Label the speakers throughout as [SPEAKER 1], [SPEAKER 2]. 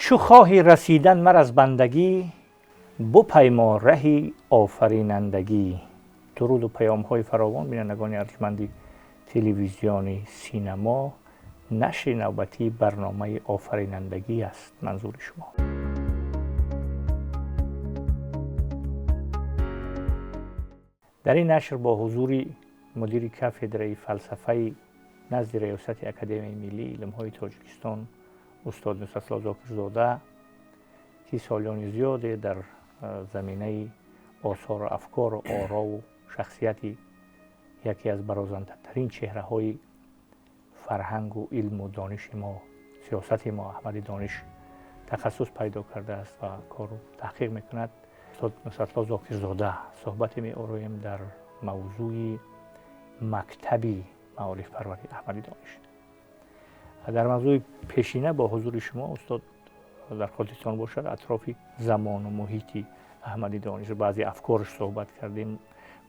[SPEAKER 1] Чу хоҳӣ расидан мар аз бандагӣ, бупаймо раҳи офаринандагӣ. Дуруду паёмҳои фаровон бинандагони арҷманди телевизиони Синамо, нашри навбатии барномаи офаринандагӣ аст манзури шумо. Дар ин нашр бо ҳузури мудири кафедраи фалсафаи назди Раёсати Академияи миллии илмҳои Тоҷикистон устод Нусратулло Зокирзода, ки солиёни зиёде дар заминаи осору афкору орову шахсияти яке аз барозандатарин чеҳраҳои фарҳангу илму дониши мо, сиёсати мо, Аҳмади Дониш тахассус пайдо кардааст ва кору таҳқиқ мекунад, устод Нусратулло Зокирзода суҳбате меороем дар мавзӯи мактаби маорифпарвари Аҳмади Дониш. Дар мавзӯи пешина бо ҳузури шумо устод дар хотиртон бошад, атрофи замону муҳити Аҳмади Дониш баъзе афкораш суҳбат кардем,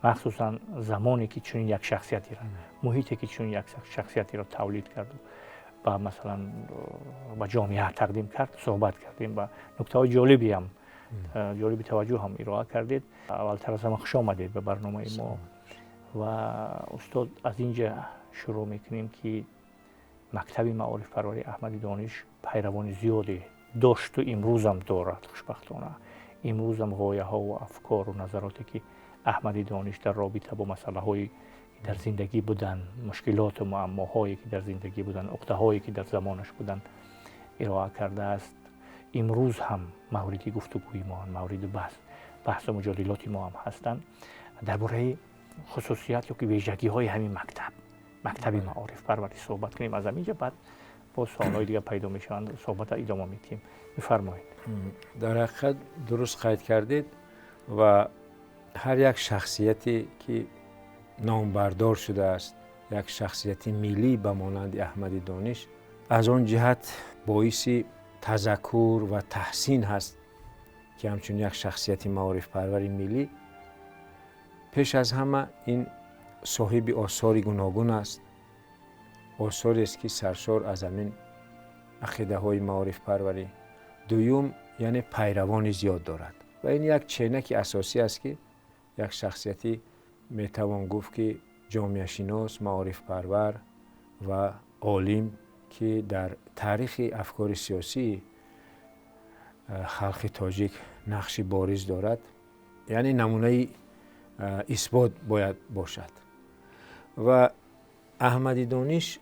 [SPEAKER 1] махсусан замоне ки чунин як шахсиятеро, муҳите ки чунин як шахсиятеро тавлид карду ба масалан ба ҷомеа тақдим кард, суҳбат кардем ва нуктаҳои ҷолибиам ҷолиби таваҷҷӯҳ ҳам ироа кардед. Аввалтар аз ҳама хуш омадед ба барномаи мо. Ва устод, аз инҷа шурӯъ мекунем ки мактаби маорифпарвари Аҳмади Дониш пайравони зиёде дошту имрӯзам дорад. Хушбахтона имрӯзам ғояҳову афкору назароте ки Аҳмади Дониш дар робита бо масъалаҳое ки дар зиндагӣ буданд, мушкилоту муаммоҳое ки дар зиндагӣ буданд, уқдаҳое ки дар замонаш буданд, ироа кардааст, имрӯз ҳам мавриди гуфтугӯи мо, мавриди баҳсу муҷодилоти мо ҳам ҳастанд. Дар бораи хусусият ё ки вижагиҳои ҳамин мактаб, мактаби маорифпарварӣ суҳбат кунем. Аз ҳамин ҷа баъд бо суолҳои дигар пайдо мешаванд, суҳбатро идома медиҳем. Бифармоед.
[SPEAKER 2] Дар ҳақиқат дуруст қайд кардед ва ҳар як шахсияте ки номбардор шудааст, як шахсияти миллӣ ба монанди Аҳмади Дониш, аз он ҷиҳат боиси тазаккур ва таҳсин ҳаст ки ҳамчун як шахсияти маорифпарвари миллӣ пеш аз ҳама ин соҳиби осори гуногун аст, осорест ки саршор аз ҳамин ақидаҳои маорифпарварӣ. Дуюм, яъне пайравони зиёд дорад ва ин як ченаки асосӣ аст ки як шахсияти метавон гуфт ки ҷомеашинос, маорифпарвар ва олим ки дар таърихи афкори сиёсии халқи тоҷик нақши бориз дорад, яъне намунаи исбот бояд бошад. Ва Аҳмади Дониш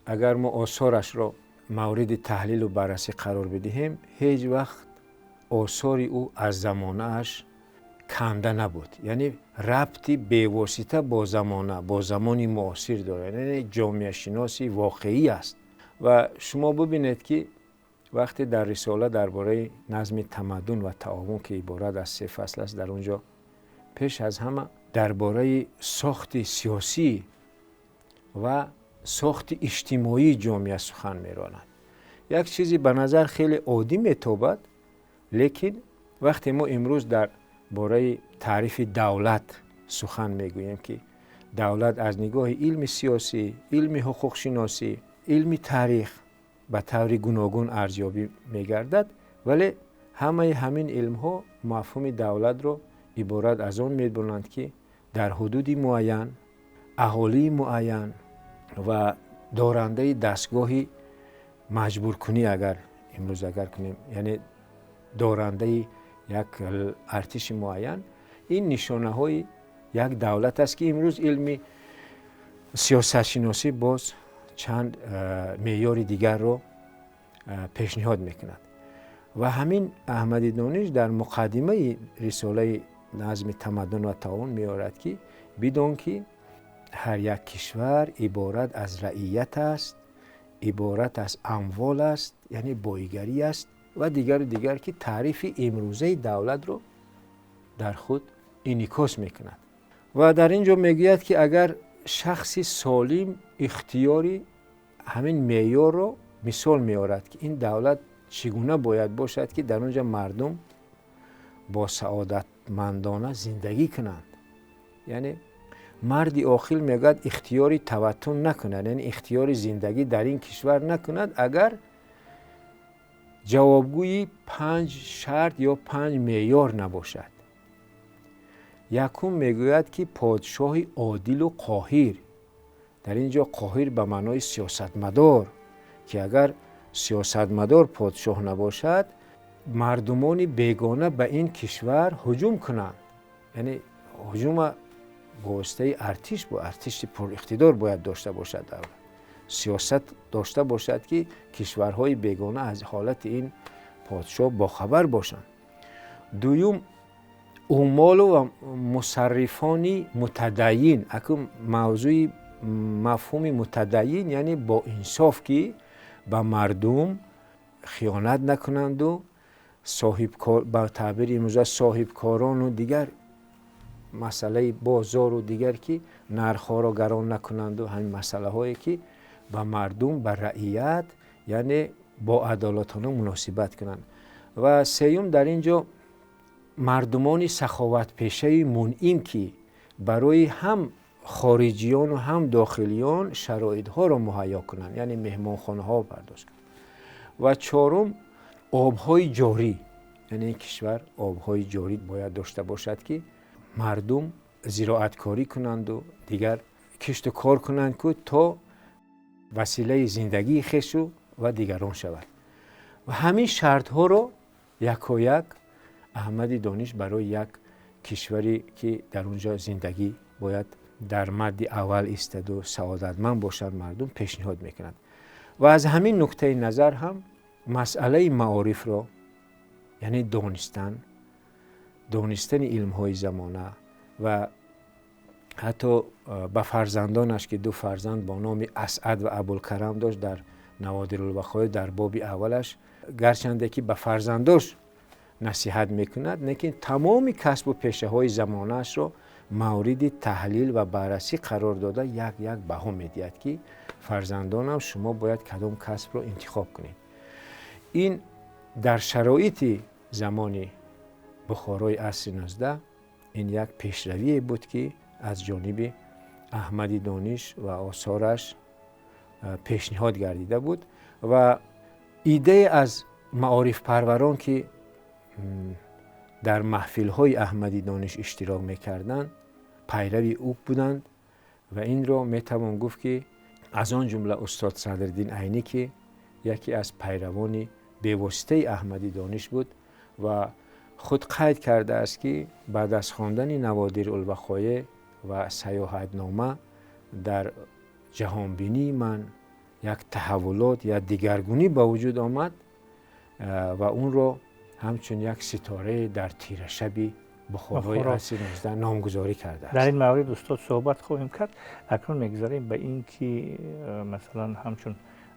[SPEAKER 2] агар мо осорашро мавриди таҳлилу баррасӣ қарор бидиҳем, ҳеҷ вақт осори ӯ аз замонааш канда набуд, яъне рабти бевосита бо замона, бо замони муосир дорад, яъне ҷомеашиноси воқеӣ аст. Ва шумо бибинед ки вақте дар рисола дар бораи назми тамаддун ва таовун, ки иборат аз се фасл аст, дар он ҷо пеш аз ҳама дар бораи сохти сиёсӣ ва сохти иҷтимоии ҷомеа сухан меронад. Як чизе ба назар хеле оддӣ метобад, лекин вақте мо имрӯз дар бораи таърифи давлат сухан мегӯем, ки давлат аз нигоҳи илми сиёсӣ, илми ҳуқуқшиносӣ, илми таърих ба таври гуногун арзёбӣ мегардад, вале ҳамаи ҳамин илмҳо мафҳуми давлатро иборат аз он медонанд, ки дар ҳудуди муайян, аҳолии муайян ва дорандаи дастгоҳи маҷбуркунӣ, агар имрӯз агар кунем, яъне дорандаи як артиши муайян, ин нишонаҳои як давлат аст, ки имрӯз илми сиёсатшиносӣ боз чанд меъёри дигарро пешниҳод мекунад. Ва ҳамин Аҳмади Дониш дар муқаддимаи рисолаи назми тамаддун ва таовун меорад, ки бидон ки ҳар як кишвар иборат аз раият аст, иборат аз амвол аст, яъне боигарӣ аст ва дигару дигар, ки таърифи имрӯзаи давлатро дар худ инъикос мекунад. Ва дар ин ҷо мегӯяд, ки агар шахси солим ихтиёри ҳамин меъёрро мисол меорад, ки ин давлат чӣ гуна бояд бошад, ки дар он ҷо мардум бо саодатмандона зиндагӣ кунанд. Яъне марди оқил мегӯяд ихтиёри таваттун накунад, яъне ихтиёри зиндагӣ дар ин кишвар накунад, агар ҷавобгӯи 5 шарт ё 5 меъёр набошад. Якум мегӯяд, ки подшоҳи одилу қоҳир. Дар ин ҷо қоҳир ба маънои сиёсатмадор, ки агар сиёсатмадор подшоҳ набошад, мардумони бегона ба ин кишвар ҳуҷум кунанд. Яъне ҳуҷума бо воситаи артиш, бо артиши пуриқтидор бояд дошта бошад, давлат сиёсат дошта бошад, ки кишварҳои бегона аз ҳолати ин подшоҳ бохабар бошанд. Дуюм, умолу ва мусаррифони мутадайин. Акун мавзӯи мафҳуми мутадайин, яъне бо инсоф, ки ба мардум хиёнат накунанду ба таъбири имрӯза соҳибкорону дигар масъалаи бозору дигар, ки нархҳоро гарон накунанду ҳамин масъалаҳое, ки ба мардум, ба раият, яъне бо адолатона муносибат кунанд. Ва сеюм, дар ин ҷо мардумони саховатпешаи мунъим, ки барои ҳам хориҷиёну ҳам дохилиён шароитҳоро муҳайё кунанд, яъне меҳмонхонаҳо пардоз кунанд. Ва чорум, обҳои ҷорӣ, яъне ин кишвар обҳои ҷорӣ бояд дошта бошад, ки мардум зироаткорӣ кунанду дигар кишту кор кунанд, ку то василаи зиндагии хешу ва дигарон шавад. Ва ҳамин шартҳоро якояк Аҳмади Дониш барои як кишваре, ки дар он ҷо зиндагӣ бояд дар мадди аввал истаду саодатманд бошад мардум, пешниҳод мекунад. Ва аз ҳамин нуқтаи назар ҳам масъалаи маорифро, яъне донистани илмҳои замона ва ҳатто ба фарзандонаш, ки 2 фарзанд бо номи Асъад ва Абулкарам дошт, дар Наводирулвақоеъ дар боби аввалаш гарчанде ки ба фарзандош насиҳат мекунад, лекин тамоми касбу пешаҳои замонаашро мавриди таҳлил ва баррасӣ қарор дода як-як баҳо медиҳад, ки фарзандонам, шумо бояд кадом касбро интихоб кунед. Ин дар шароити замони Бухорои асри 19 ин як пешравие буд, ки аз ҷониби Аҳмади Дониш ва осораш пешниҳод гардида буд. Ва идея аз маорифпарварон, ки дар маҳфилҳои Аҳмади Дониш иштирок мекарданд, пайрави ӯ буданд ва инро метавон гуфт, ки аз он ҷумла устод Садриддин Айнӣ, ки яке аз пайравони бевоситаи Аҳмади Дониш буд ва худ қайд кардааст, ки баъд аз хондани Наводирулвақоеъ ва Саёҳатнома дар ҷаҳонбинии ман як таҳаввулот, як дигаргунӣ ба вуҷуд омад ва онро ҳамчун як ситорае дар тирашаби Бухорои асри 19 номгузорӣ кардааст.
[SPEAKER 1] Дар ин маврид устод суҳбат хоҳем кард. Акнун мегузарем ба ин ки масалан ҳамчун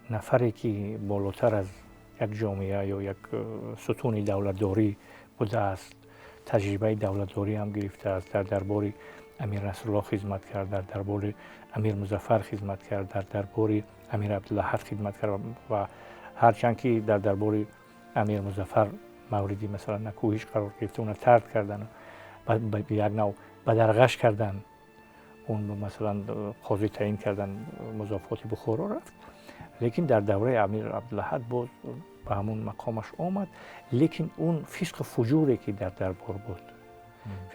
[SPEAKER 1] нафаре, ки болотар аз як ҷомеа ё як сутуни давлатдорӣ будааст, таҷрибаи давлатдорӣ ҳам гирифтааст, дар дарбори Амир Насруллоҳ хизмат кард, дар дарбори Амир Музаффар хизмат кард, дар дарбори Амир Абдулаҳад хизмат кард ва ҳарчанд ки дар дарбори Амир Музаффар мавриди масалан накӯҳиш қарор гирифта, уна тард кардан, як нав бадарғаш кардан, он масалан қозӣ таъин кардан, музофоти Бухоро рафт, лекин дар давраи Амир Абдулаҳад боз ба ҳамон мақомаш омад. Лекин он фисқу фуҷуре, ки дар дарбор буд,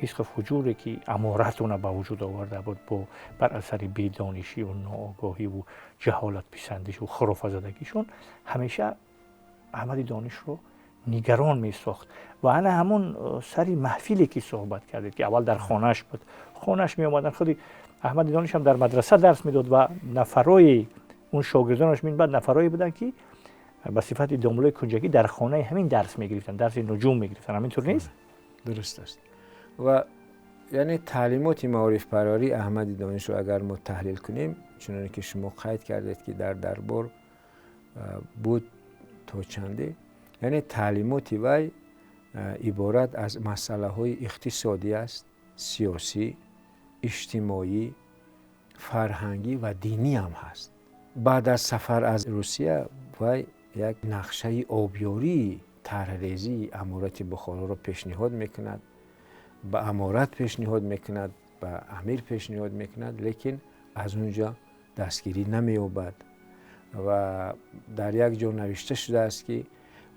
[SPEAKER 1] фисқу фуҷуре, ки аморат уна ба вуҷуд оварда буд бо бар асари бедонишӣ ва ноогоҳӣ ҷаҳолатписандишу хурофазадагишон, ҳамеша Аҳмади Донишро нигарон месохт. Ва ана ҳамон сари маҳфиле, ки суҳбат кардед, ки аввал дар хонааш буд, хонааш меомадан, худи Аҳмади Дониш ҳам дар мадраса дарс медод ва нафарои он шогирдонаш минбаъд нафарое буданд, ки ба сифати домулои кунҷагӣ дар хонаи ҳамин дарс мегирифтанд, дарси нуҷум мегирифтанд. Ҳамин тур нест?
[SPEAKER 2] Дуруст аст. Ва яъне таълимоти маорифпарварии Аҳмади Донишро агар мо таҳлил кунем, чуноне ки шумо қайд кардед, ки дар дарбор буд то чанде, яъне таълимоти вай иборат аз масъалаҳои иқтисодӣ аст, сиёсӣ, иҷтимоӣ, фарҳангӣ ва динӣ ҳам ҳаст. Баъд аз сафар аз Русия вай як нақшаи обёрии тарҳрезии аморати Бухороро пешниҳод мекунад, ба аморат пешниҳод мекунад, ба амир пешниҳод мекунад, лекин аз он ҷо дастгирӣ намеёбад. Ва дар як ҷо навишта шудааст, ки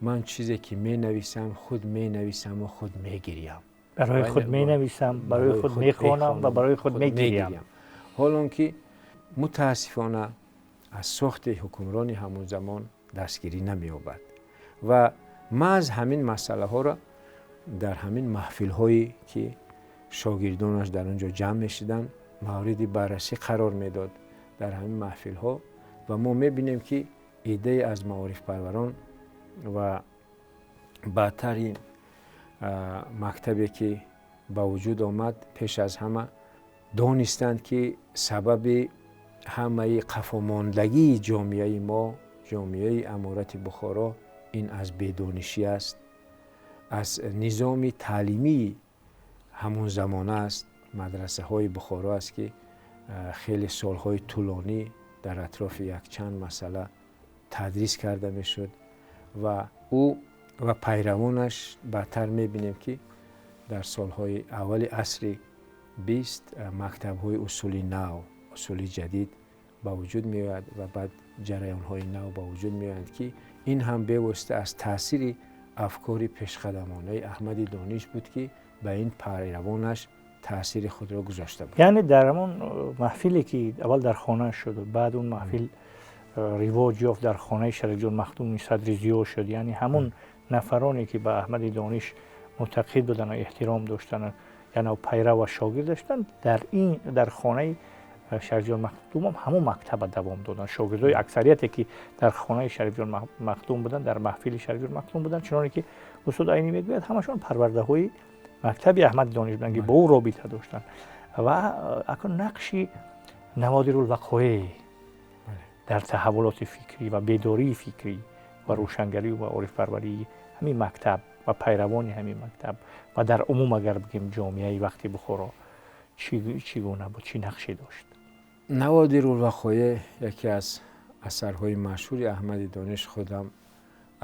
[SPEAKER 2] Ман чизе ки менависам, худ менависам ва худ мегирям.
[SPEAKER 1] Барои худ менависам, барои худ мехонам ва барои худ мегирям.
[SPEAKER 2] Ҳол он ки мутаассифона аз сохти ҳукмрони ҳамон замон дастгирӣ намеёбад ва маҳз ҳамин масъалаҳоро дар ҳамин маҳфилҳое ки шогирдонаш дар он ҷо ҷамъ мешуданд, мавриди баррасӣ қарор медод дар ҳамин маҳфилҳо. Ва мо мебинем ки иддае аз маорифпарварон ва баъдтари мактабе ки ба вуҷуд омад, пеш аз ҳама донистанд ки сабаби ҳамаи қафомондагии ҷомеаи мо, ҷомеаи Аморати Бухоро, ин аз бедонишӣ аст, аз низоми таълимии ҳамон замона аст, мадрасаҳои Бухоро аст ки хеле солҳои тӯлонӣ дар атрофи якчанд масъала тадрис карда мешуд ва ӯ ва пайравонаш баъдтар мебинем ки дар солҳои аввали асри 20 мактабҳои усули нав, усули ҷадид ба вуҷуд меояд ва баъд ҷараёнҳои нав ба вуҷуд меоянд ки ин ҳам бевосита аз таъсири афкори пешқадамонаи Аҳмади Дониш буд ки ба ин пайравонаш таъсири худро гузошта буд.
[SPEAKER 1] Яъне дар ҳамон маҳфиле ки аввал дар хона шуд, баъд он маҳфил ривоҷ ёфт, дар хонаи Шарифҷон Махдуми Садри Зиё шуд, яъне ҳамон нафароне ки ба Аҳмади Дониш муътақид буданд ва эҳтиром доштанд, яъне пайрав ва шогирд доштанд, дар хонаи Шарифҷон Махдум ҳам ҳамон мактаба давом доданд. Шогирдои аксарияте ки дар хонаи Шарифҷон Махдум буданд, дар маҳфили Шарифҷон Махдум буданд, чуноне ки устод Айнӣ мегӯяд, ҳамашон парвардаҳои мактаби Аҳмади Дониш буданд ки бо ӯ робита доштанд. Ва акнун нақши Наводирулвақоеъ дар таҳаввулоти фикрӣ ва бедории фикрӣ ва рӯшангарӣ ва орифпарварии ҳамин мактаб ва пайравони ҳамин мактаб ва дар умум агар бигем ҷомеаи вақти Бухоро чӣ гуна буд, чӣ нақше дошт?
[SPEAKER 2] Наводирулвақоеъ яке аз асарҳои машҳури Аҳмади Дониш, худам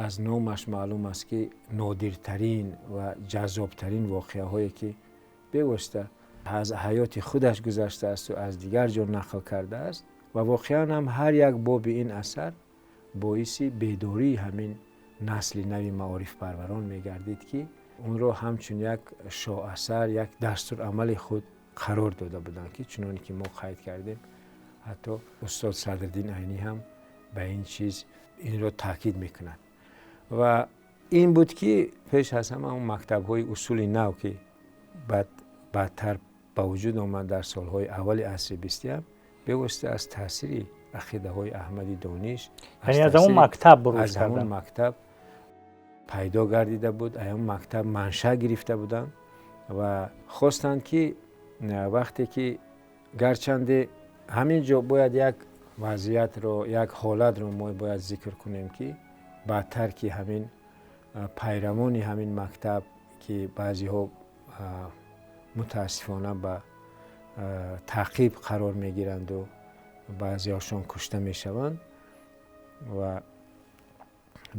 [SPEAKER 2] аз номаш маълум аст ки нодиртарин ва ҷаззобтарин воқеаҳое ки бевосита аз ҳаёти худаш гузаштааст ва аз дигар ҷо нақл кардааст ва воқеан ҳам ҳар як боби ин асар боиси бедории ҳамин насли нави маорифпарварон мегардид ки онро ҳамчун як шоҳасар, як дастурамали худ қарор дода буданд ки чуноне ки мо қайд кардем, ҳатто устод Садриддин Айнӣ ҳам ба ин чиз инро таъкид мекунад. Ва ин буд ки пеш аз ҳама он мактабҳои усули нав ки баъдтар ба вуҷуд омад дар солҳои аввали асри бистуям, бевосита аз таъсири ақидаҳои Аҳмади Дониш,
[SPEAKER 1] аз ҳамон мактаб буруз
[SPEAKER 2] аз ҳамон мактаб пайдо гардида буд, аз ҳамон мактаб манша гирифта буданд ва хостанд ки вақте ки гарчанде ҳамин ҷо бояд як вазъиятро, як ҳолатро мо бояд зикр кунем ки баъдтар ки ҳамин пайравони ҳамин мактаб ки баъзеҳо мутаассифона ба таъқиб қарор мегиранду баъзеҳошон кушта мешаванд ва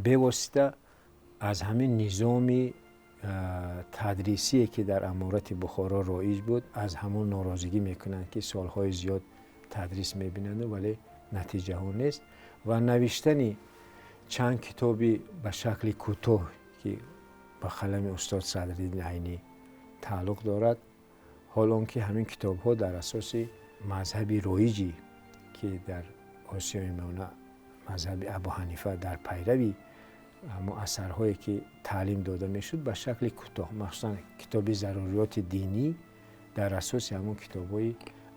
[SPEAKER 2] бевосита аз ҳамин низоми тадрисие ки дар Аморати Бухоро роиҷ буд, аз ҳамон норозигӣ мекунанд ки солҳои зиёд тадрис мебинанду вале натиҷаҳо нест ва навиштани чанд китоби ба шакли кӯтоҳ ки ба қалами устод Садриддин Айнӣ тааллуқ дорад, ҳол он ки ҳамин китобҳо дар асоси мазҳаби роиҷӣ ки дар Осиёи Миёна мазҳаби Абу Ҳанифа дар пайрави ҳамон асарҳое ки таълим дода мешуд ба шакли кӯтоҳ, махсусан китоби заруриёти динӣ дар асоси ҳамон китобҳои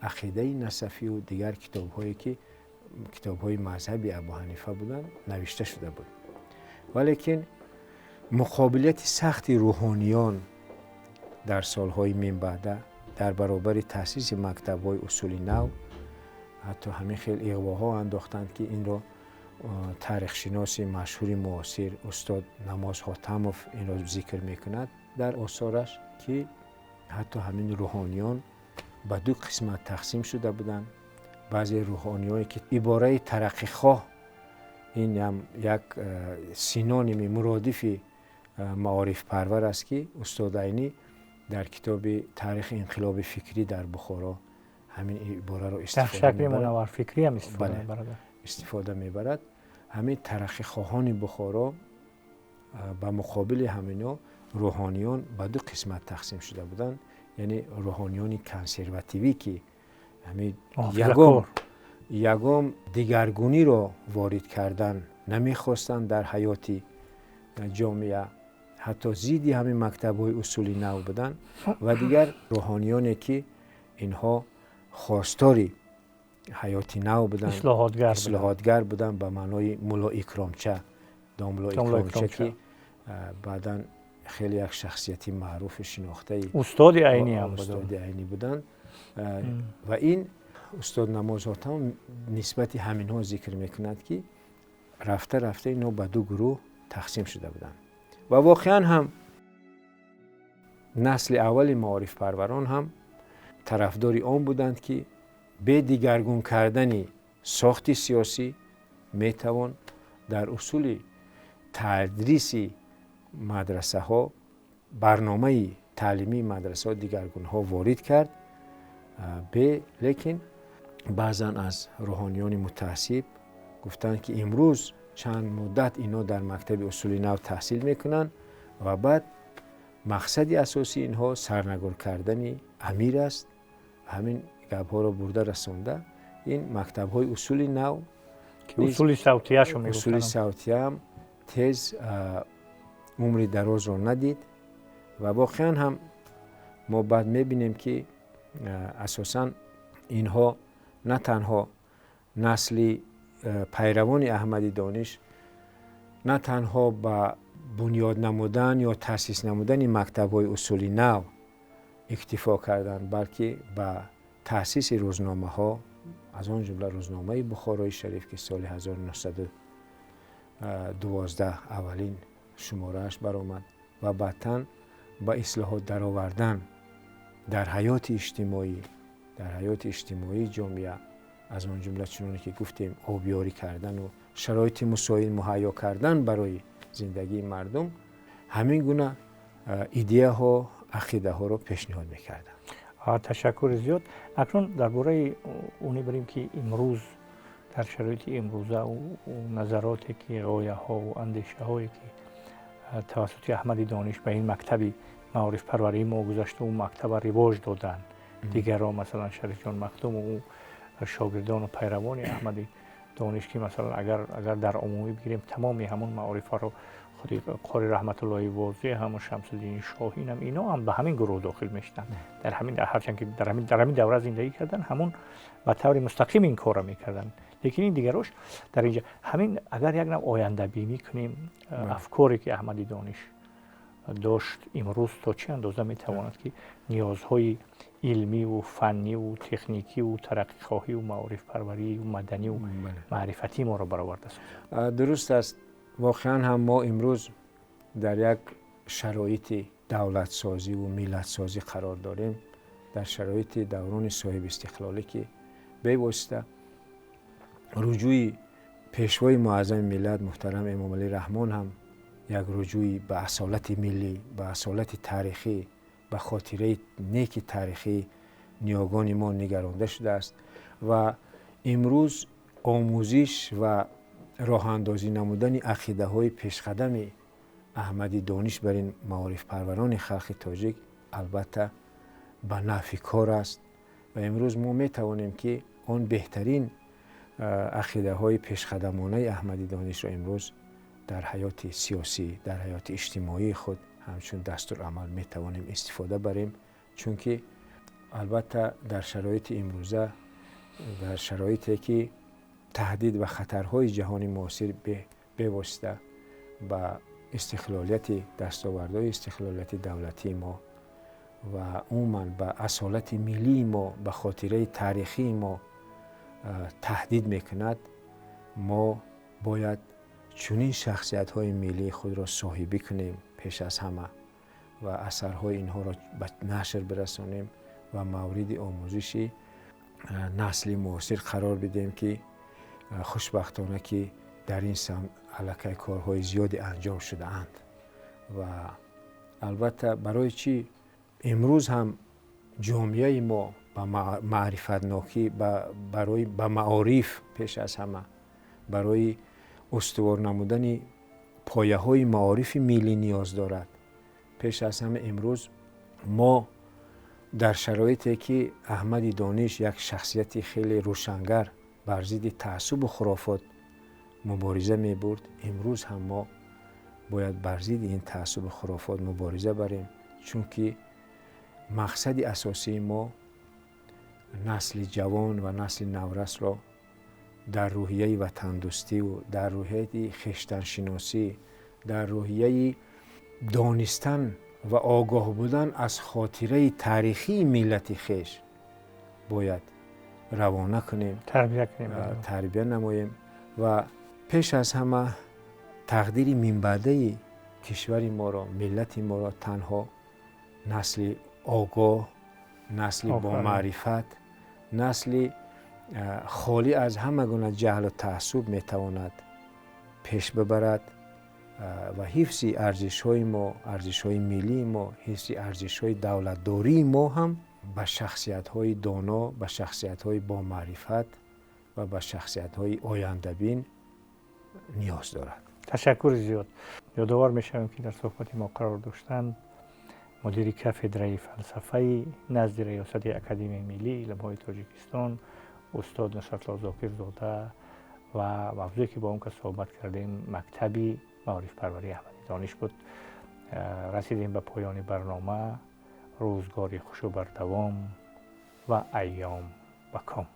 [SPEAKER 2] ақидаи насафию дигар китобҳое ки китобҳои мазҳаби Абу Ҳанифа буданд навишта шуда буд. Валекин муқобилияти сахти рӯҳониён дар солҳои минбаъда дар баробари таъсиси мактабҳои усули нав ҳатто ҳамин хел иғвоҳо андохтанд ки инро таърихшиноси машҳури муосир устод Намоз Ҳотамов инро зикр мекунад дар осораш ки ҳатто ҳамин рӯҳониён ба ду қисмат тақсим шуда буданд. Баъзе рӯҳониёне ки ибораи тараққихоҳ ин ҳам як синоними муродифи маорифпарвар аст ки устод Айнӣ дар китоби таърихи инқилоби фикрӣ дар Бухоро ҳамин ибораро
[SPEAKER 1] дар шакли мунавварфикрӣ ҳам истифода мебарад.
[SPEAKER 2] Истифода мебарад. Ҳамин тараққихоҳони Бухоро Ба муқобили ҳамино рӯҳониён ба ду қисмат тақсим шуда буданд, яъне рӯҳониёни консервативӣ, ки ҳамин ягон дигаргуниро ворид кардан намехостанд дар ҳаёти ҷомеа, ҳатто зидди ҳамин мактабҳои усули нав буданд, ва дигар рӯҳониёне, ки инҳо хостори ҳаёти нав буданд, ислоҳотгар буданд, ба маънои мулло Икромча, домулло Икромча, ки баъдан хеле як шахсияти маъруфи шинохтаи
[SPEAKER 1] устоди айнӣ ҳам
[SPEAKER 2] устоди айнӣ буданд. Ва ин устод Намозҳотам нисбати ҳаминҳо зикр мекунад, ки рафта рафта инҳо ба ду гурӯҳ тақсим шуда буданд. Ва воқеан ҳам насли аввали маорифпарварон ҳам тарафдори он буданд, ки бе дигаргун кардани сохти сиёсӣ метавон дар усули тадриси мадрасаҳо, барномаи таълимии мадрасаҳо дигаргунҳо ворид кард. Лекин баъзан аз рӯҳониёни мутаассиб гуфтанд, ки имрӯз чанд муддат инҳо дар мактаби усули нав таҳсил мекунанд ва баъд мақсади асосии инҳо сарнагун кардани амир аст. Ҳамин гапҳоро бурда расонда ин мактабҳои усули нав,
[SPEAKER 1] усули савтияшо
[SPEAKER 2] усули савтияам тез умри дарозро надид. Ва воқеан ҳам мо баъд мебинем, ки асосан инҳо на танҳо насли пайравони Аҳмади Дониш на танҳо ба бунёд намудан ё таъсис намудани мактабҳои усули нав иктифо карданд, балки ба таъсиси рӯзномаҳо, аз он ҷумла рӯзномаи Бухорои Шариф, ки соли 1912 аввалин шуморааш баромад, ва баъдтан ба ислоҳот даровардан дар ҳаёти иҷтимоӣ, дар ҳаёти иҷтимоии ҷомеа, аз он ҷумла чуноне ки гуфтем, обёрӣ кардану шароити мусоид муҳайё кардан барои зиндагии мардум, ҳамин гуна идеяҳо, ақидаҳоро пешниҳод мекарданд.
[SPEAKER 1] Ташаккури зиёд. Акнун дар бораи оне барем, ки имрӯз дар шароити имрӯза назароте ки, ғояҳову андешаҳое ки тавассути Аҳмади Дониш ба ин мактаби маорифпарварии мо гузаштаву мактаба ривоҷ доданд дигарро, масалан Шарифҷон Махдуму ӯ шогирдону пайравони Аҳмади Дониш, ки масалан агар дар умумӣ бигирем, тамоми ҳамон маорифаро худи Қори Раҳматуллоҳи Возеҳ ҳам, Шамсуддини Шоҳин ҳам, ино ҳам ба ҳамин гурӯҳ дохил мешуданд. Дар ҳамин, ҳарчанд ки дар ҳамин давра зиндагӣ карданд, ҳамон ба таври мустақим ин корро мекарданд, лекин ин дигарош дар инҷа ҳамин агар як нав ояндабинӣ кунем, афкоре ки Аҳмади Дониш дошт, имрӯз то чӣ андоза метавонад, ки ниёзҳои илмиву фанниву техникиву тараққихоҳиву маорифпарварию маданиву маърифатии моро бароварда созад?
[SPEAKER 2] Дуруст аст. Воқеан ҳам мо имрӯз дар як шароити давлатсозиву миллатсозӣ қарор дорем, дар шароити даврони соҳибистиқлолӣ, ки бевосита руҷӯи пешвои муаззами миллат муҳтарам Эмомалӣ Раҳмон ҳам як руҷӯи ба асолати миллӣ, ба асолати таърихӣ, ба хотираи неки таърихии ниёгони мо нигаронда шудааст. Ва имрӯз омӯзиш ва роҳандозӣ намудани ақидаҳои пешқадами Аҳмади Дониш бар ин маорифпарварони халқи тоҷик албатта ба нафъи кор аст. Ва имрӯз мо метавонем, ки он беҳтарин ақидаҳои пешқадамонаи Аҳмади Донишро имрӯз дар ҳаёти сиёсӣ, дар ҳаёти иҷтимоии худ ҳамчун дастурамал метавонем истифода барем, чунки албатта дар шароити имрӯза, дар шароите ки таҳдид ва хатарҳои ҷаҳони муосир бевосита ба истиқлолияти, дастовардҳои истиқлолияти давлатии мо ва умуман ба асолати миллии мо, ба хотираи таърихии мо таҳдид мекунад, мо бояд чунин шахсиятҳои миллии худро соҳибӣ кунем пеш аз ҳама ва асарҳои инҳоро ба нашр бирасонем ва мавриди омӯзиши насли муосир қарор бидиҳем, ки хушбахтона ки дар ин самт аллакай корҳои зиёде анҷом шудаанд. Ва албатта барои чӣ имрӯз ҳам ҷомеаи мо ба маърифатнокӣ, барои ба маориф, пеш аз ҳама барои устувор намудани Пояҳои маорифи миллӣ ниёз дорад. Пеш аз ҳама, имрӯз мо дар шароите, ки Аҳмади Дониш, як шахсияти хеле рӯшангар, бар зидди таассубу хурофот мубориза мебурд, имрӯз ҳам мо бояд бар зидди ин таассубу хурофот мубориза барем, чунки мақсади асосии мо насли ҷавон ва насли наврасро дар рӯҳияи ватандӯстиву дар рӯҳияи хештаншиносӣ, дар рӯҳияи донистан ва огоҳ будан аз хотираи таърихии миллати хеш бояд равона кунем, тарбия намоем ва пеш аз ҳама тақдири минбаъдаи кишвари моро, миллати моро танҳо насли огоҳ, насли бомаърифат, насли холӣ аз ҳама гуна ҷаҳлу таассуб метавонад пеш бибарад ва ҳифзи арзишҳои мо, арзишҳои миллии мо, ҳифзи арзишҳои давлатдории мо ҳам ба шахсиятҳои доно, ба шахсиятҳои бомаърифат ва ба шахсиятҳои ояндабин ниёз дорад.
[SPEAKER 1] Ташаккури зиёд. Ёдовар мешавем, ки дар суҳбати мо қарор доштанд мудири кафедраи фалсафаи назди Раёсати Академияи миллии илмҳои Тоҷикистон устод Нусратулло Зокирзода ва мавзӯе, ки бо он кас суҳбат кардем, мактаби маорифпарварии Аҳмади Дониш буд. Расидем ба поёни барнома. Рӯзгори хушу бардавом ва айём ба ком.